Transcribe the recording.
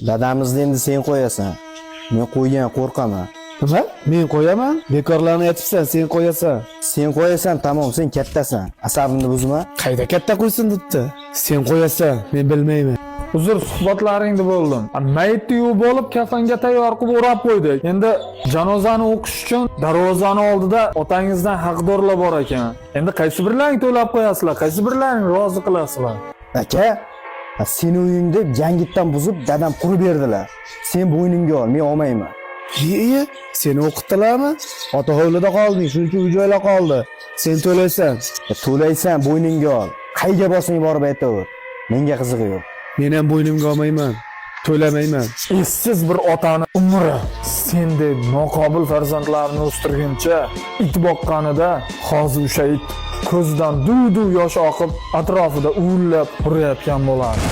Dadamizni endi sen qo'yasan. Men qo'ygan qo'rqaman. Nima? Men qo'yaman? Bekorlarni aytibsan, sen qo'yasan. Sen qo'yasan, tamom, sen kattasan. Asabimni buzma. Qayda katta qo'ysin debdi. Sen qo'yasan, men bilmayman. Uzr, suhbatlaringni bo'ldim. Mayitni yuvib bo'lib, kafanga tayyor qilib o'rab qo'ydik. Endi janozani o'qish uchun darvozani oldida otangizdan haqdorlar bor ekan. Endi qaysi birlaring to'lab qo'yasizlar, qaysi birlaring rozi qilasizlar? Aka, seni uyingni yangitdan buzib dadam qurib berdilar. Sen bo'yningga ol, men olmayman. Iye, seni o'qitdilarmi? Ota hovlida qolding, shuncha uy joylar qoldi. Sen to'laysan. To'laysan, bo'yningga ol. Qayga borsang borib aytaver. Menga qizig'i yo'q. Men ham bo'ynimga olmayman. To'lamayman. Essiz bir otani umri sendek noqobil farzandlarni o'stirguncha it boqqanida hozir o'sha it ko'zidan duv-duv yosh oqib atrofida uvillab hurayotgan bo'lardi.